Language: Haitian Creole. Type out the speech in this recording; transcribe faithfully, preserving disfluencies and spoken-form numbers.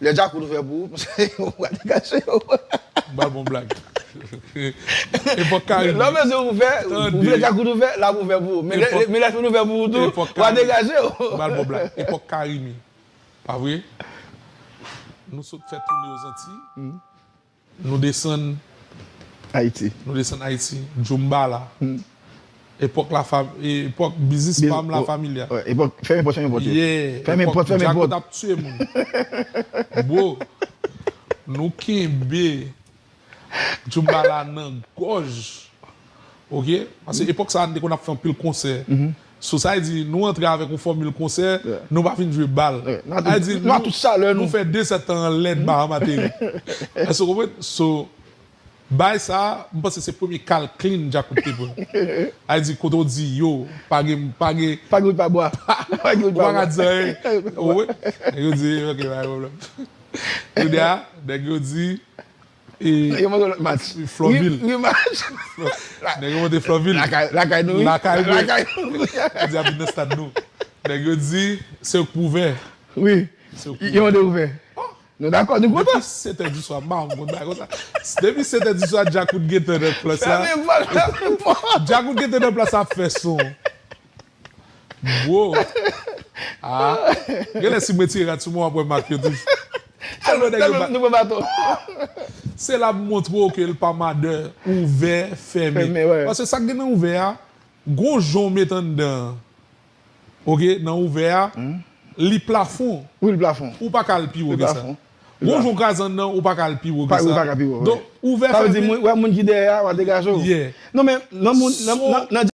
Lè djakout ouvè pou ou, w a degaje w. M ba l bon blag. Epòk Karimi. Lè w bezwen ouvè, ou vle djakout ouvè, l ap ouvè pou ou. Men lè, men lè l ouvè pou ou tou, w a degaje w. M ba l bon blag. Epòk Karimi. Pa vre? Nou sot fè toune Ozanti. Nou desann Ayiti. Nou desann Ayiti. Djoumbala. Epòk la fam, epòk biznis pa m la familya. Epòk fèmen pòt, fèmen pòt yo. Yeah, fèmen pòt, fèmen pòt. Djakout ap tiye moun. Bro, nou kenbe Djoumbala nan gòj. Ok? Paske epòk sa a, nou te konn ap fè anpil konsè. So, sa vle di, nou antre avèk yon fòmil konsè, nou pa fin jwe bal. Sa vle di, nou, nou fè de sèt tan anlè, Bahamas ateri. Èske w konprann? So, bay sa a, m panse se premye kal clean Djakout te pran. Sa vle di, kote w di, yo, pa gen, pa gen, pa gen wout pa bwa. Pa gen wout pa bwa. Ou pa ka di anyen. Ou wè? Nèg yo di, ok, pa gen pwoblèm. Kounye a, nèg yo di, E, yo monte lòt match. Flòvil. Rematch. Nèg yo monte Flòvil. Lakay, lakay nou, wi. Lakay nou. Lakay nou. Yo di ap vin nan stad nou. Nèg yo di, se ou k pou ouvè. Wi. Se ou k pou ouvè. Yo monte ouvè. Nou dakò, nou kontan. Depi sèt è di swa, m pa konn bagay konsa. Depi sèt è di swa, Djakout gentan nan plas la. Fèmen pòt, fèmen pòt. Djakout gentan nan plas la ap fè son. Bro. Ah. Genlè si mwen tire rad sou mwen, w ap wè mak yo toujou. Tèlman nèg yo ba. Nou pran baton. Se la pou montre w ke l pa madè, ouvè, fèmen. Fèmen, wi. Paske sa k gen nan ouvè a, gon jan w met anndan an. Ok, nan ouvè a, li plafon. Wi, li plafon. Ou pa ka al pi wo ke sa. Li plafon. Gon jan w kraze anndan an, ou pa ka al pi wo ke sa. Ou pa ka pi wo, wi. Donk, ouvè, fèmen. Sa vle di, moun, wè moun ki dèyè a, w a degaje w. Yeah. Non, men, nan moun, nan, nan, nan